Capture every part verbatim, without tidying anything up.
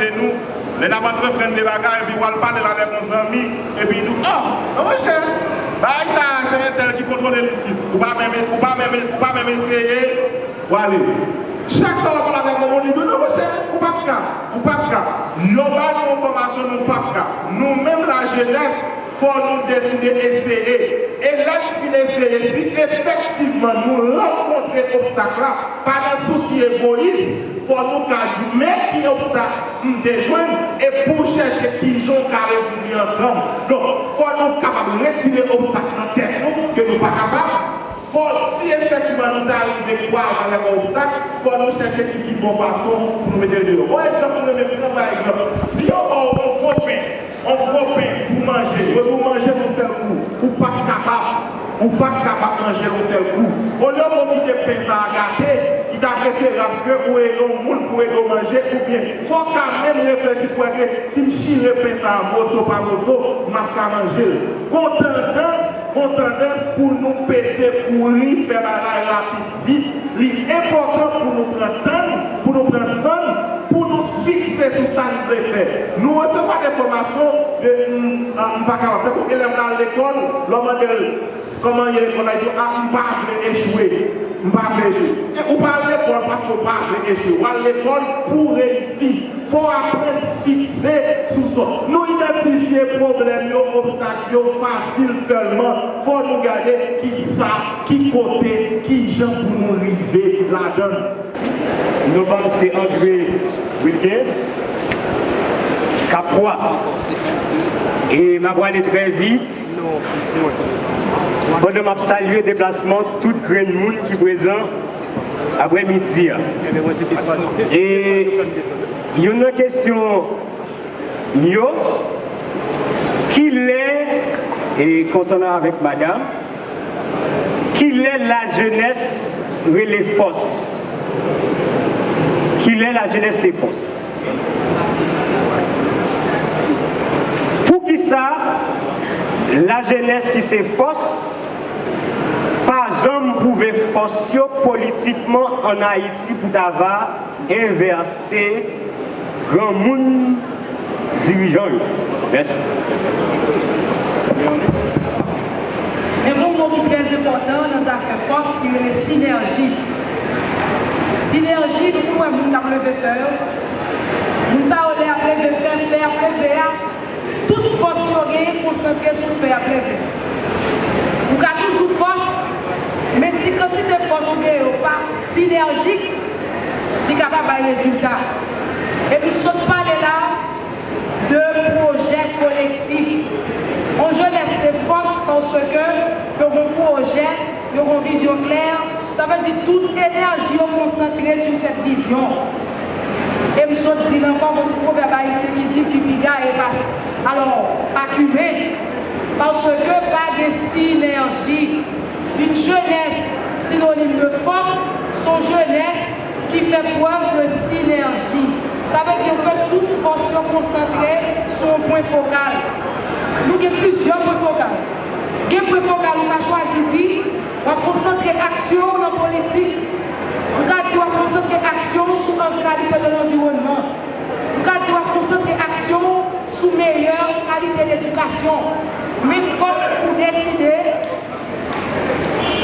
de nou, lè n ap antreprann de bagay, epi w al pale l avèk yon zanmi, epi l di w, "Oh, non, monchè, bagay sa a, se entèl ki kontwole l isit. Ou pa menm, ou pa menm, ou pa menm eseye, w ale." Chak fwa w ap pale avèk yon moun, li di w, "Non, monchè, ou p ap ka, ou p ap ka." Yo ba nou enfòmasyon, nou p ap ka. Nou menm, lajenès, fò nou deside eseye. E lè n fin eseye, si efektivman nou rankontre obstak la, pa nan sousi egoyis, fò nou ka di, "Men ki obstak m te jwenn, e pou chèche kijan w ka rezoud li ansanm." Donk, fò nou kapab retire obstak nan tèt nou, ke nou pa kapab. Fò, si efektivman nou ta rive kwaze avèk yon obstak, fò nou chèche ki pi bon fason pou nou mete l deyò. Yon egzanp m renmen pran, pa egzanp, si yo ba w yon gwo pen, yon gwo pen pou manje, yo di w manje l yon sèl kou, ou p ap kapab, ou p ap kapab manje l yon sèl kou. Olye w kite pen sa a gate, li ta preferab ke ou rele yon moun pou ede w manje, oubyen fò w ka menm reflechi pou wè ke si m chire pen sa a moso pa moso, m ap ka manje l. Gon tandans, gon tandans pou nou pete, kouri, fè bagay rapid, vit. Li enpòtan pou nou pran tan, pou nou pran san, pou nou fikse sou sa n vle fè. Nou resevwa enfòmasyon de, m, m pa kapab. Tankou elèv la al lekòl, lè w mande l kòman ye lekòl la, li di w, "A, m pa vle echwe. M pa vle echwe." E ou pa al lekòl paske w pa vle echwe. Ou al lekòl pou w reyisi. Fò w aprann fikse sou sa. Nou idantifye pwoblèm yo, obstak yo, fasil sèlman. Fò nou gade ki sa, ki kote, ki jan pou nou rive ladan l. Non pa m se André Wilkens, Kapwa. E m ap prale trè vit. Pandan m ap salye deplasman tout grenn moun ki prezan aprè midi a. E youn nan kesyon m yo, kilè, e konsènan avèk madanm, kilè lajenès rele fòs? Kilè lajenès se fòs? Poukisa lajenès ki se fòs pa janm pwouve fòs yo politikman ann Ayiti pou ta va envèse granmoun dirijan yo? Mèsi. Men gon mo ki trè enpòtan nan zafè fòs ki rele sinèji. Sinèji, nou konn wè moun k ap leve fè yo. Moun sa yo lè y ap leve fè, fè y ap leve a, tout fòs yo genyen konsantre sou fè y ap leve. Ou ka toujou fòs, men si kantite fòs ou genyen yo pa sinèjik, li ka pa bay rezilta. E nou sot pale la de pwojè kolektif. On jenès se fòs paske yo gon pwojè, yo gon vizyon klè. Sa vle di tout enèji yo konsantre sou sèt vizyon. E m sot di l ankò, gon ti pwovèb ayisyen ki di, "Pi piga e pase." Alò, pa kimen, paske pa gen sinèji. Une jeunesse synonyme de force, se yon jenès ki fè prèv de sinèji. Sa vle di ke tout fòs yo konsantre sou yon pwen fokal. Nou gen plizyè pwen fokal. Gen pwen fokal ou ka chwazi di, w ap konsantre aksyon w nan politik. Ou ka di w ap konsantre aksyon w sou an kalite de lanviwònman. Ou ka di w ap konsantre aksyon w sou meyè kalite ledikasyon. Men fòk ou deside.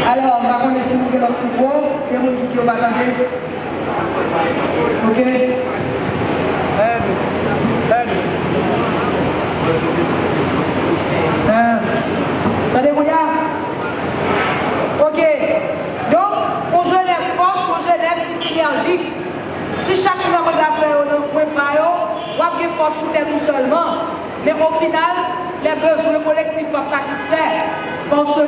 Alò, m pa konnen si nou gen lòt mikwo, gen moun ki di yo pa tande. Ok. Tande. Tande. Ah. Tande kounye a? Ok. Donk, yon jenès fòs, yon jenès ki sinèjik. Si chak moun ap regle afè yo nan kwen pa yo, w ap gen fòs pou tèt ou sèlman. Men o final, lè bezwen kolektif p ap satisfè. Paske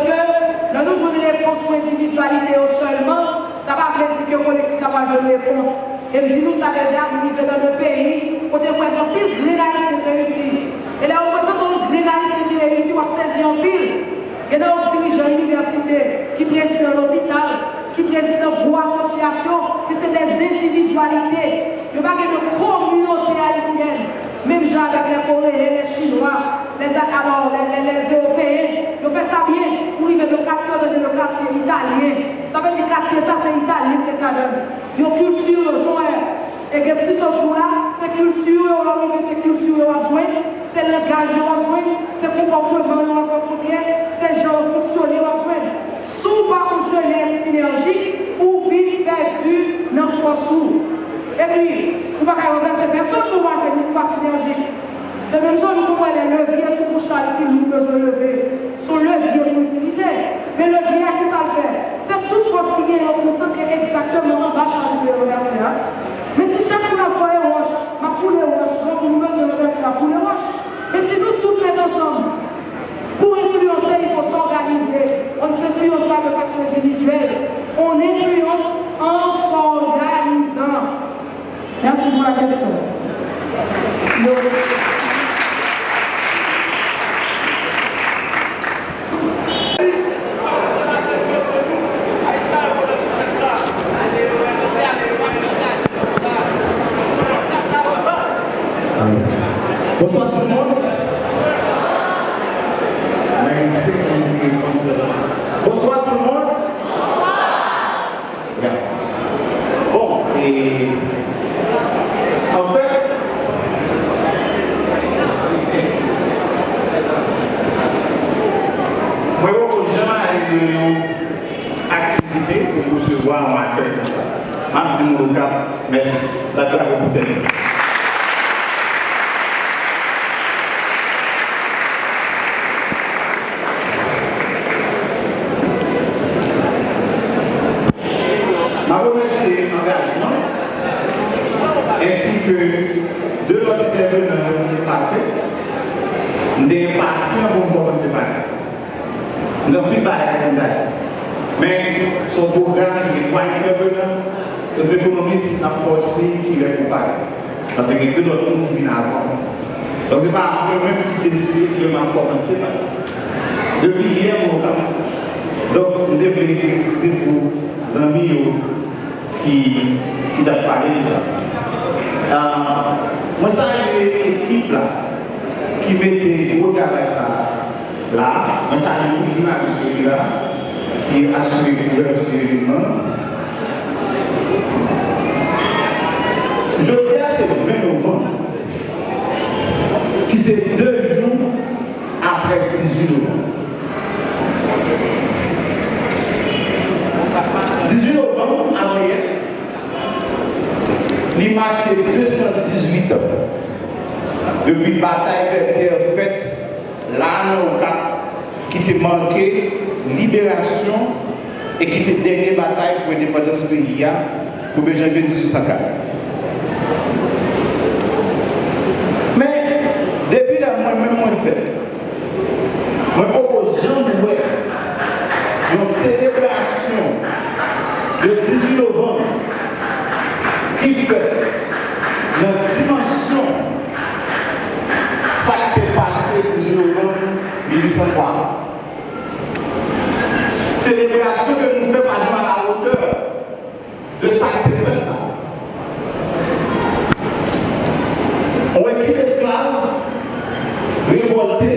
lè nou jwenn repons pou endividyalite yo sèlman, sa pa vle di ke kolektif la pral jwenn repons. E m di nou sa deja, nou rive nan de peyi kote m wè gen anpil grenn ayisyen ki reyisi. E lè yo prezante yon grenn ayisyen ki reyisi, w ap sezi anpil. Gen nan yo k dirijan inivèsite, ki prezidan lopital, ki prezidan gwo asosyasyon, men se dè endividyalite. Yo pa gen de kominote ayisyèn. Menm jan avèk lè Koreyen, lè Chinwa, lè, alò, lè, lè, lè Ewopeyen, yo fè sa byen. Ou rive nan katye, yo tande le katye italyen. Sa vle di katye sa, se Italyen ki ret ladan l. Yo kilti yo, jan w wè, e gen ki sot sou la, se kilti yo, lè w rive se kilti yo w ap jwenn, se langaj yo w ap jwenn, se konpòteman yo w ap rankontre, se jan yo fonksyone w ap jwenn. Si w pa yon jenès sinèjik, ou vin pèdi nan fòs ou. Epi, ou pa ka ranvèse pèsonn pou w pa vin, ou pa sinèjik. Se menm jan nou konn wè lè levye sou yon chaj ki lou bezwen leve. Se yon levye pou itilize. Men levye a, ki sa l fè? Se tout fòs ki genyen yo konsantre egzakteman anba chaj ou vle ranvèse a. Men si chak moun ap voye wòch, m ap woule wòch, donk moun bezwen ranvèse, m ap woule wòch. Men si nou tout met ansanm pou enfliyanse, il faut s'organiser. On ne s'influence pas de façon individuelle. On influence en s'organisant. Merci pour la question. Bonsoir tout le monde. Bonswa tout le monde. Bon, e, anfèt, mwen poko janm ale nan yon aktivite pou resevwa yon akèy konsa. M ap di moun Okap mèsi. L ap travay pou tèt li. M ap remèsye angajman ensi ke de lòt entèvenan yo ki te pase. M te enpasyan pou m kòmanse pale. M gen anpil bagay pou m ta di. Men, se yon pwogram ki gen twa entèvenan, sosyoekonomis, n ap fè yon siy kilè pou pale. Paske gen de lòt moun ki vin avan. Donk, se pa mwen menm ki deside kilè m ap kòmanse pale. Depi yè, mwen Okap. Donk, m te vle presize pou zanmi yo ki, ki t ap pale de sa. Ah, mwen salye ekip la ki mete gwo travay sa a la. Mwen salye tout jounalis yo ki la, ki asire kouvèti evènman an. Jodi a se ven novanm, ki se de jou apre dizuit novanm. Dizuit novanm, avanyè, li make de san dizuit an depi batay Vètyè fèt la nan Okap, ki te make liberasyon e ki te dènye batay pou endepandans peyi a, premye janvye dizuit san kat. Men, depi lè mwen menm mwen fèt, mwen poko janm wè yon selebrasyon de dizuit novanm ki fèt nan dimansyon sa k te pase dizuit novanm mil uit san twa. Selebrasyon ke nou fè pa janm alawotè de sa k te fèt la. Yon ekip esklav revòlte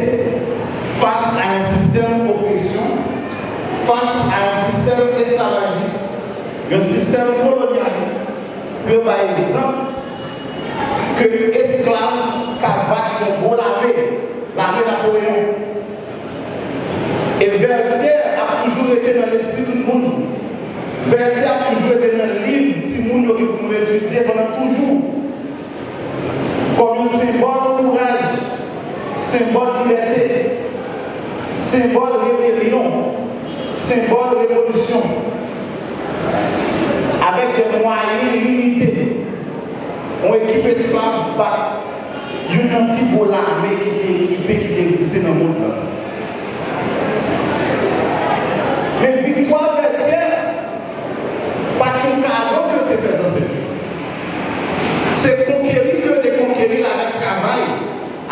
fas a yon sistèm opresyon, fas a yon sistèm esklavajis, yon sistèm kolonyalis, pou yo bay egzanp ke esklav ka bat yon gwo lame, lame Napoleyon. E Vètyè ap toujou rete nan lespri tout moun. Vètyè ap toujou rete nan liv timoun yo gen pou nou etidye pandan toujou. Kòm yon senbòl kouraj, senbòl libète, senbòl rebelyon, senbòl revolisyon. Avèk de mwayen limite, yon ekip esklav bat youn nan pi gwo lame ki te ekipe, ki te egziste nan mond lan. Men viktwa Vètyè pa t yon kado ke yo te fè zansèt yo. Se konkeri ke yo te konkeri l avèk travay,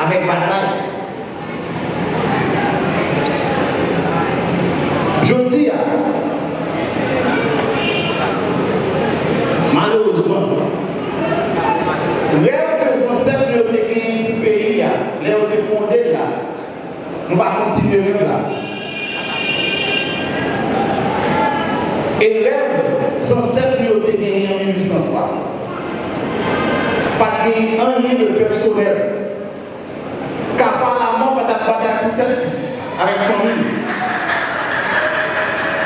avèk batay. Jodi a, malerezman, rèv ke zansèt nou yo te genyen pou peyi a, lè yo te fonde l la, nou pa kontinye rèv la. E rèv zansèt nou yo te genyen an mil uit san twa pa t Gen anyen de pèsonèl. Kapwa Lamò pa t ap batay pou tèt li avèk fanmi l.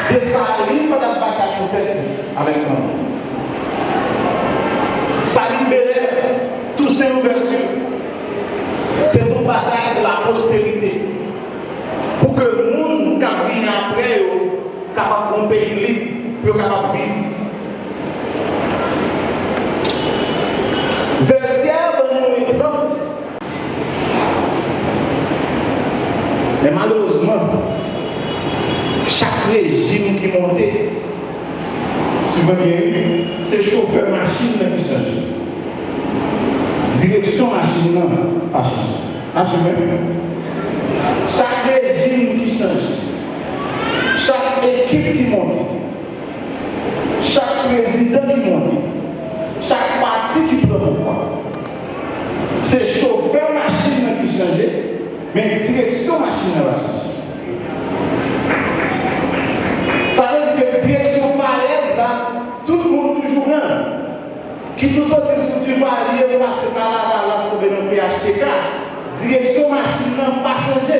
Desalin pa t ap batay pou tèt li avèk fanmi l. Salin Belè, Tousen Louvèti, se yon batay pou laposterite. Pou ke moun k ap vini apre yo kapab gen yon peyi lib, pou yo kapab viv. Vètyè ban nou yon egzanp. Men malerezman, chak rejim ki monte, swiv mwen byen wi, se chofè machin nan ki chanje. Direksyon machin nan pa chanje. Asime. Chak rejim ki chanje, chak ekip ki monte, chak prezidan ki monte, chak pati ki pran pouvwa, se chofè machin nan ki chanje, men direksyon machin nan pa chanje. Sa vle di ke direksyon falèz la, tout moun toujou pran. Kit ou soti sou Duvalier, ou pase pa Lavalas, tonbe nan P H T K, direksyon machin nan pa chanje.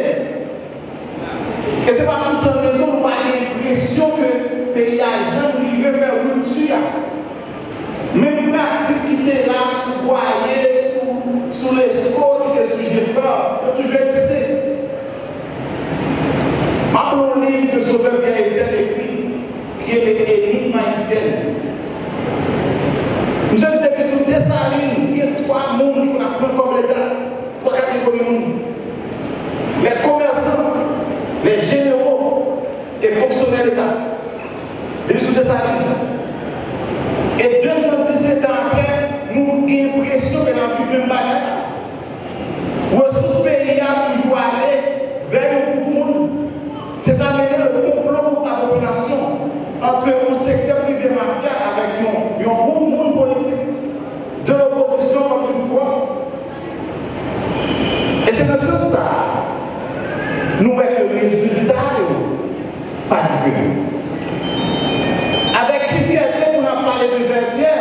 E se pa pou san rezon nou pa gen enpresyon ke peyi a janm rive fè ripti a. Menm pratik ki te la sou Bwaye, sou, sou Lesko, ki te sou Jefra, yo toujou egziste. M ap li yon liv ke Sovè Pyè Etyèn ekri, ki rele Enigm Ayisyèn. Misye di depi sou Desalin, gen twa moun ki konn ap pran kòb Leta, twa kategori moun. Lè komèsan, lè jenero e fonksyonè Leta. Depi sou Desalin. E de san disèt an apre, nou gen enpresyon ke n ap viv menm bagay la. Resous peyi a toujou ale vè yon gwoup moun. Se sa mennen le complot contre la population entre yon sektè prive mafya avèk yon, yon gwoup moun politik de lopozisyon kòm di pouvwa. E se nan sans sa a, nou wè ke rezilta yo pa diferan. Avèk ki fyète pou n ap pale de Vètyè,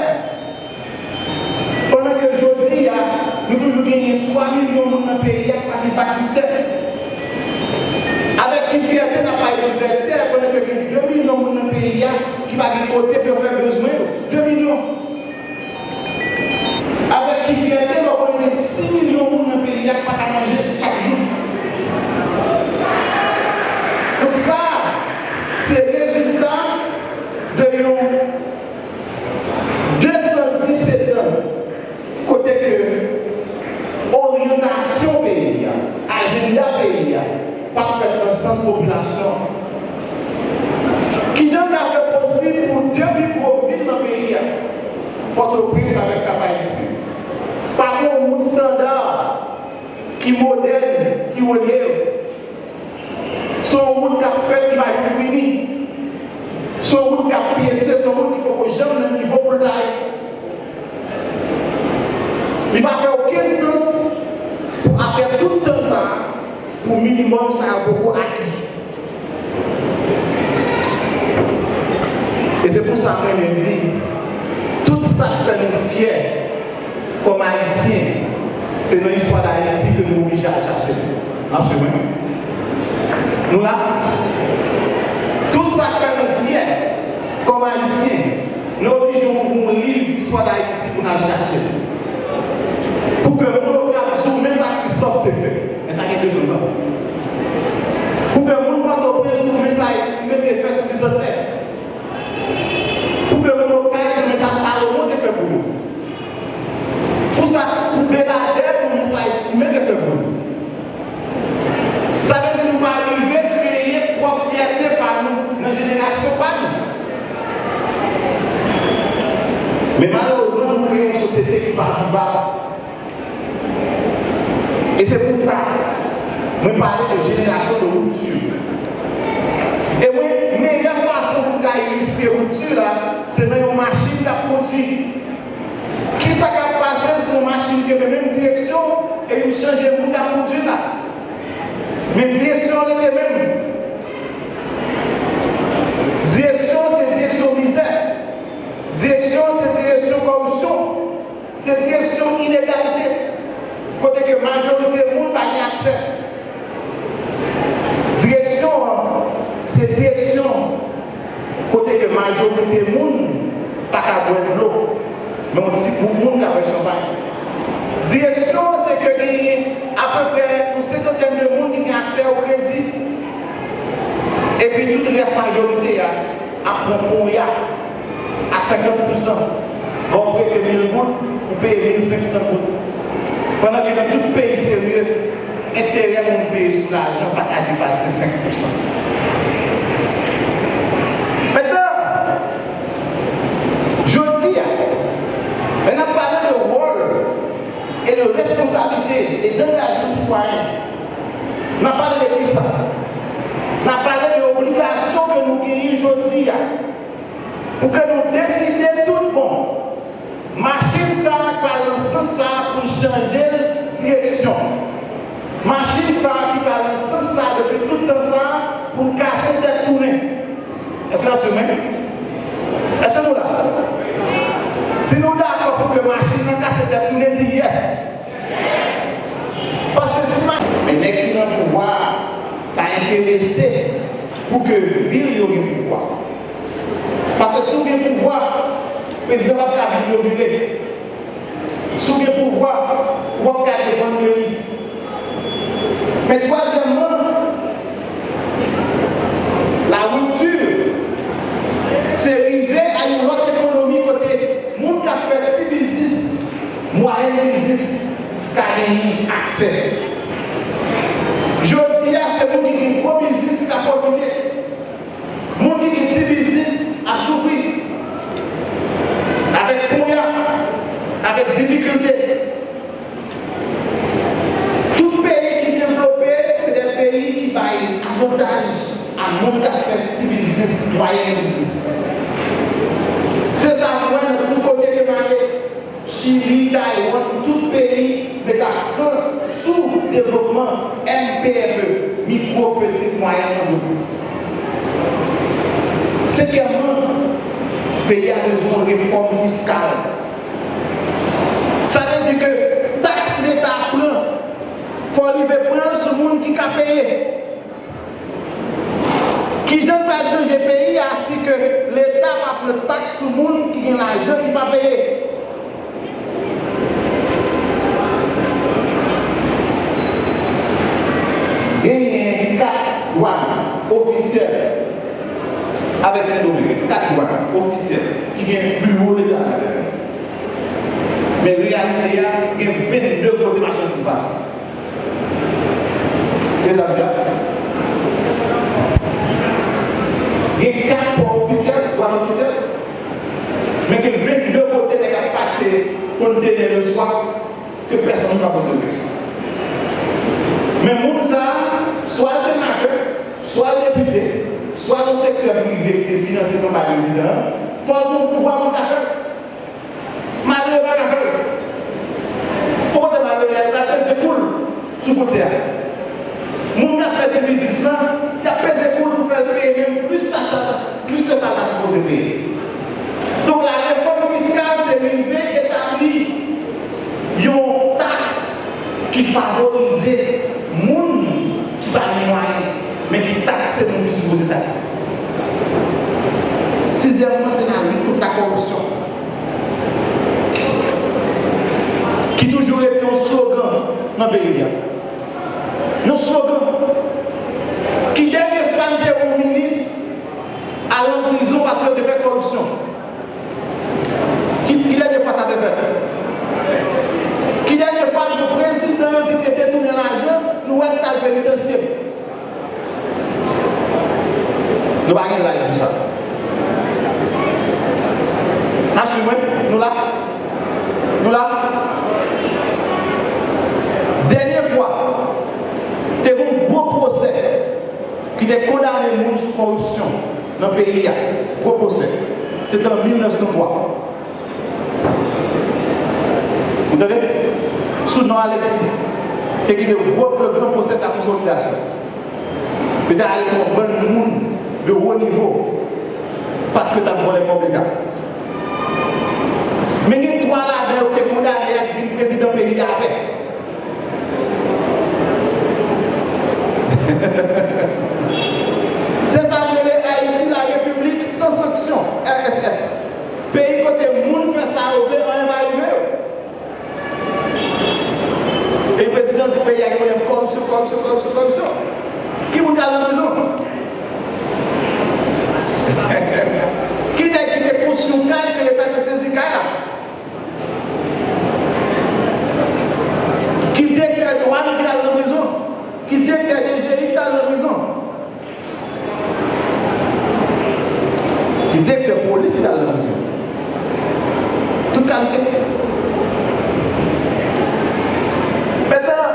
pandan ke jodi a, nou toujou genyen twa milyon moun nan peyi a ki pa gen batistè? Avèk ki fyète n ap pale de Vètyè, pandan ke gen de milyon moun nan peyi a ki pa gen kote pou yo fè bezwen yo? De milyon. Avèk ki fyète lè w konnen gen sis milyon moun nan peyi a ki pa ka manje chak jou? Donk sa, se rezilta de yon de san disèt an kote ke oryantasyon peyi a, ajanda peyi a, pa t fèt nan sans popilasyon an. Kijan l ta fè posib pou de pi gwo vil nan peyi a, Pòtoprens avèk Kap Ayisyen, pa gen yon wout estanda ki modèn, ki relye yo? Se yon wout k ap fèt, ki pa janm fini. Se yon wout k ap pyese, se yon wout ki poko janm nan nivo pou l ta ye. Li pa fè okenn sans pou, apre tout tan sa a, pou minimòm sa yo poko aki. E se pou sa mwen menm di, tout sa k fè nou fyè kòm Ayisyen, se nan istwa Dayiti ke nou oblije al chache l. N ap swiv mwen? Nou la? Tout sa k fè nou fyè kòm Ayisyen, nou oblije ouvri yon liv istwa Dayiti pou n al chache l. Pou ke moun lokal di w, men sa Kristòf te fè. Men sa gen de zan nan. Pou ke moun Pòtoprens di w, men sa Esime te fè sou Dizantè. Pou ke moun Okay di w, men sa Salomon te fè pou yo. Pou sa, pou Beladè di w, men sa Esime te fè pou li. Sa vle di nou pa rive kreye pwòp fyète pa nou nan jenerasyon pa nou. Men malerezman, nou kreye yon sosyete ki pa vivab. E se pou sa, mwen pale de jenerasyon de ripti. E mwen, meyè fason pou m ka ilistre ripti la, se nan yon machin k ap kondui. Kisa k ap pase si yon machin kenbe menm direksyon epi m chanje moun k ap kondui l la? Men direksyon an rete menm. Direksyon an se direksyon mizè. Direksyon an se direksyon kòripsyon. Se direksyon inegalite, kote ke majorite moun pa gen aksè. Direksyon an, se direksyon kote ke majorite moun pa ka bwè dlo, men yon ti gwoup moun ka bwè chanpay. Direksyon an, se ke genyen apeprè yon senkantèn de moun ki gen aksè o kredi, epi tout rès majorite a ap pran ponya a senkant pousan. Lè w prete mil goud, ou peye mil senk san goud. Pandan ke nan tout peyi serye, enterè moun peye sou lajan pa ka depase senk pousan. Mentnan, jodi a, lè n ap pale de wòl e de responsablite e dangajman sitwayen, n ap pale de kisa? N ap pale de obligasyon ke nou genyen jodi a pou ke nou deside tout bon. Machin sa a k pral nan sans sa a pou n chanje l direksyon. Machin sa a ki pral nan sans sa a depi tout tan sa a pou n kase tèt tounen. Èske n ap swiv mwen? Èske nou la? Si nou dakò pou ke machin nan kase tèt tounen, di yes. Paske si ma-, men nèg ki nan pouvwa a ta enterese pou ke vil yo gen pouvwa. Paske si w gen pouvwa, prezidan p ap ka vin inogire. Si w gen pouvwa, ou p ap ka depann de li. Men twazyèmman, la ripti, se rive a yon lòt ekonomi kote moun k ap fè ti biznis, mwayèn biznis ka genyen aksè. Jodi a, se moun ki gen gwo biznis ki ka pwofite. Moun ki gen ti biznis ap soufri avèk ponya, avèk difikilte. Tout peyi ki devlope, se de peyi ki bay avantaj a moun k ap fè ti biznis, mwayèn biznis. Se sa nou wè nan tout kote ke m ale. Chili, Taiwan, tout peyi met aksan sou devlopman M P M E, mikwo, peti, mwayèn antrepriz. Senkyèmman, peyi a bezwen yon refòm fiskal. Sa vle di ke taks Leta pran, fò l rive pran l sou moun ki ka peye. Kijan n pral chanje peyi a si ke Leta pa pran taks sou moun ki gen lajan ki pa peye? Genyen kat dwàn ofisyèl avèk Sendomeng, kat dwàn ofisyèl ki gen biwo Leta ladan yo. Men reyalite a, gen vennde kote machandiz pase. Gen sa m di a? Gen kat pò ofisyèl, dwàn ofisyèl, men gen vennde kote nèg ap pase kontenè le swa ke pèsonn pa poze l kesyon. Men moun sa a, swa l senatè, swa l depite, swa l yon sektè prive ki te finanse kanpay prezidan an, fò l gen yon pouvwa pou l ka fè l. Malere pa ka fè l. Pou kote malere a, yo pral peze kou l sou fwontyè a. Moun k ap fè ti biznis lan, y ap peze kou l pou fè l peye menm plis taks, taks, plis ke sa l ta sipoze peye. Donk, la refòm fiskal se rive etabli yon taks ki favorize moun ki pa gen mwayen, men ki takse moun ki sipoze takse. Sizyèmman, se la lit kont la kòripsyon, ki toujou rete yon slogan nan peyi a. Yon slogan. Ki dènye fwa n te wè yon minis al nan prizon paske l te fè kòripsyon? Ki, ki dènye fwa sa te fèt? Ki dènye fwa yon prezidan yo di te detounen lajan, nou wè l t al penitansye? Nou pa gen laj pou sa. N ap swiv mwen? Nou la? Nou la? Dènye fwa, te gen yon gwo pwosè ki te kondane moun sou kòripsyon nan peyi a. Gwo pwosè. Se te an mil nèf san twa. Ou tande? Sou non Alexis, te gen de gwo, le gran pwosè de la konsolidasyon. Yo te arete yon bann moun de wo nivo paske yo t ap vòlè kòb Leta. Men gen Baladan yo te kondane a k vin prezidan peyi a apre. Se sa m rele Ayiti, la République sans sanction, R S S. Peyi kote moun fè sa yo vle, anyen pa rive yo. E prezidan di peyi a gen pwoblèm kòripsyon, kòripsyon, kòripsyon, kòripsyon. Ki moun k al nan prizon? Ki nèg ki te konstwi yon kay ke Leta te sezi kay la? Ki direktè dwàn ki al nan prizon? Ki direktè D G I ki al nan prizon? Ki direktè polis ki al nan prizon? Tout kalite. Mentnan,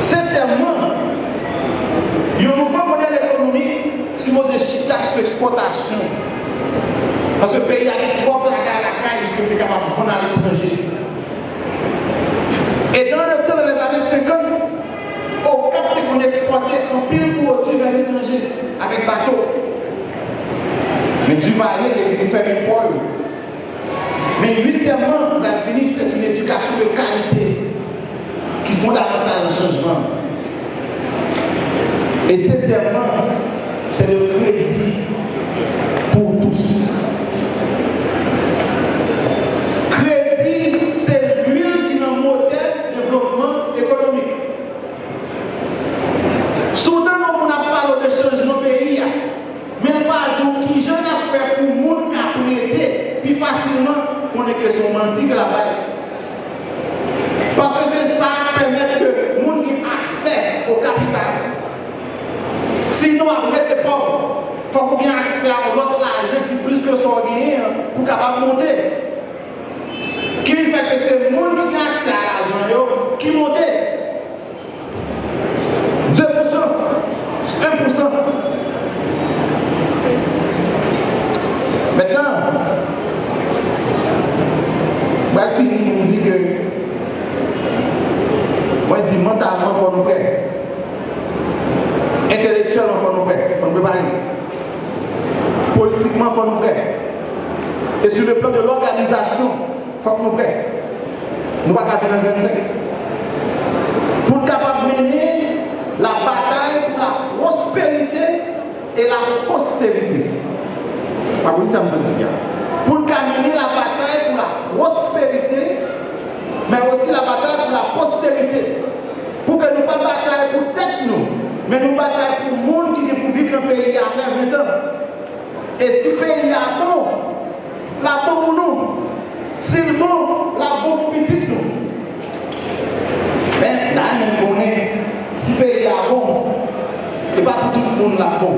setyèmman, yon nouvo modèl ekonomik sipoze chita sou ekspòtasyon. Paske peyi a gen twòp bagay lakay li ke l te kapab vann aletranje. E dans le temps, dans les années cinquante, Okap te konn ekspòte anpil pwodui vè letranje avèk bato. Men Duvalier te vin fèmen pò yo. Men uityèmman, nou pral fini, c'est une éducation de qualité ki fondamantal nan chanjman. E setyèmman, c'est le crédit pour tous. Kredi se lwil ki nan motè devlopman ekonomik. Si w tande yon moun ap pale w de chanjman peyi a, men l pa di w kijan l ap fè pou moun ka prete pi fasilman, konnen ke se yon manti ke l ap bay. Paske se sa k pèmèt ke moun gen aksè o kapital. Sinon, w ap rete pòv. Fòk ou gen aksè a yon lòt lajan ki plis ke sa w genyen an pou w kapab monte. Ki vin fè ke se moun ki gen aksè a lajan yo ki monte. De pou san, en pou san. Mentnan, m pral fini pou m di ke, mwen di mantalman fò nou prè. Entelektyèlman fò nou prè. Fò nou prepare. Politikman fò nou prè. E sur le plan de l'organisation, fòk nou prè. Nou pa ka vin an grenn sèk. Pou n kapab mennen la batay pou la pwospèrite e la postèrite. Pa pou li sa m sot di a. Pou n ka mennen la batay pou la pwospèrite, men osi la batay pou la postèrite. Pou ke nou pa batay pou tèt nou, men nou batay pou moun ki gen pou viv nan peyi a nèf, ven tan. E si peyi a bon, l ap bon pou nou. Si l bon, l ap bon pou pitit nou. Men, la nou konnen, si peyi a bon, e pa pou tout moun l ap bon.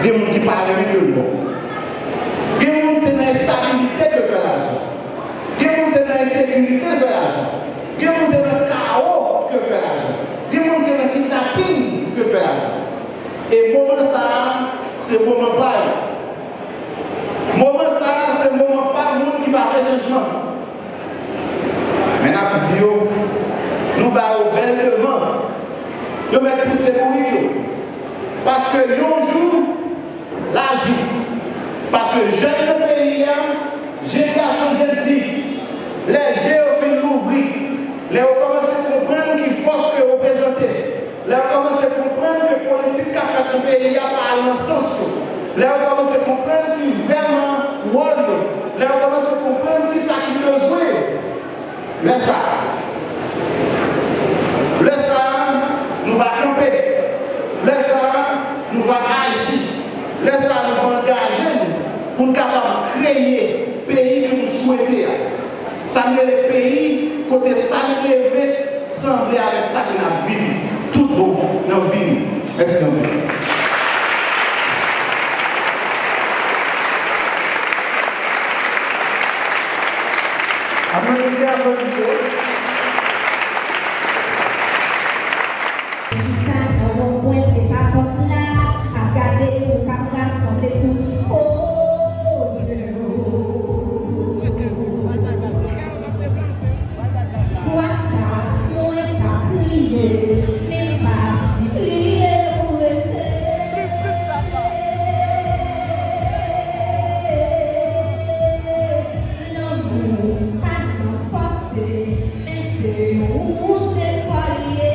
Gen moun ki pa renmen ke l bon. Gen moun se nan estabilite ke l fè lajan. Gen moun se nan ensekirite l fè lajan. Gen moun se nan kawo ke l fè lajan. Gen moun se nan kidnapin ke l fè lajan. E moman sa a, se moman pa yo. Moman sa a, se moman pa moun ki pa vle chanjman. Men n ap di yo, nou ba yo bèl devan. Yo mèt pouse bourik yo. Paske yon jou, lajou. Paske jèn nan peyi a, jenerasyon Gen Z, lè je yo fin louvri, lè yo kòmanse konprann ki fòs ke yo reprezante, lè yo kòmanse konprann ke politik k ap fèt nan peyi a pa al nan sans yo, lè yo kòmanse konprann ki vrèman wòl yo, lè yo kòmanse konprann kisa ki bezwen yo, lè sa a, lè sa a, nou va kanpe. Lè sa a, nou va aji. Lè sa a, nou va angaje nou pou n kapab kreye peyi ke nou swete a. Sa n rele peyi kote sa n reve sanble avèk sa ke n ap viv tout bon nan vi nou. Mèsi anpil. Aplodisè, aplodisè. Chita nan yon kwen, se pa kont la, ap gade ou k ap rasanble tout poze yo. Kwa sa, mwen pa kriye, men m pa sipliye pou rete. Lanmou Ou se pa l ye.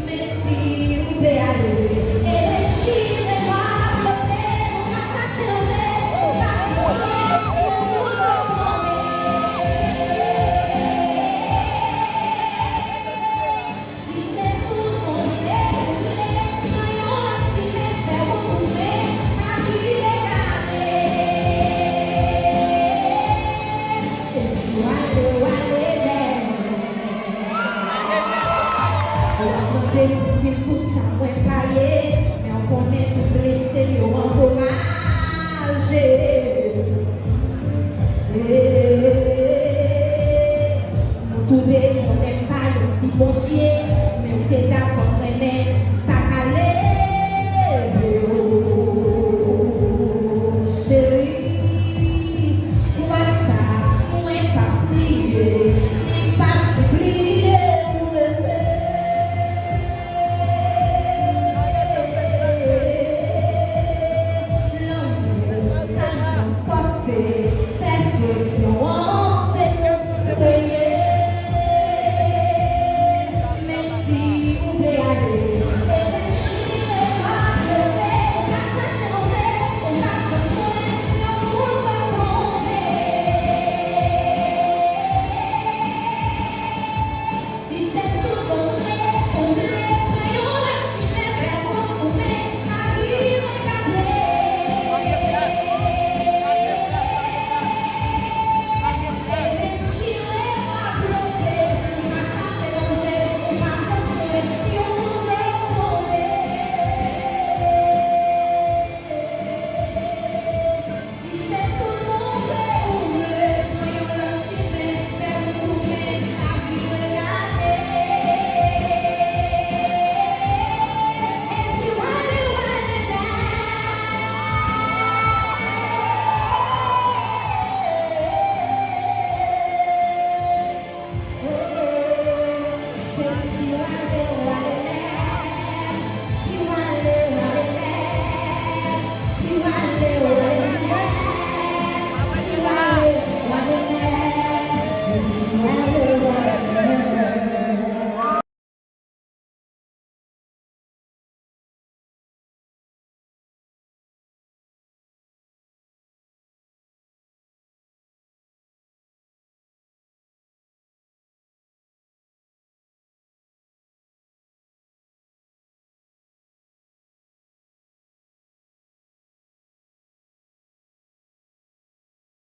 Men si ou vle ale, eleji men pa vle, nou ka chache nou se, nou ka di non, nou nou fòme. Si se tout moun vle, vle, nan yon lòt chimen fè ou twouve, pa ki regade. Espwa yo.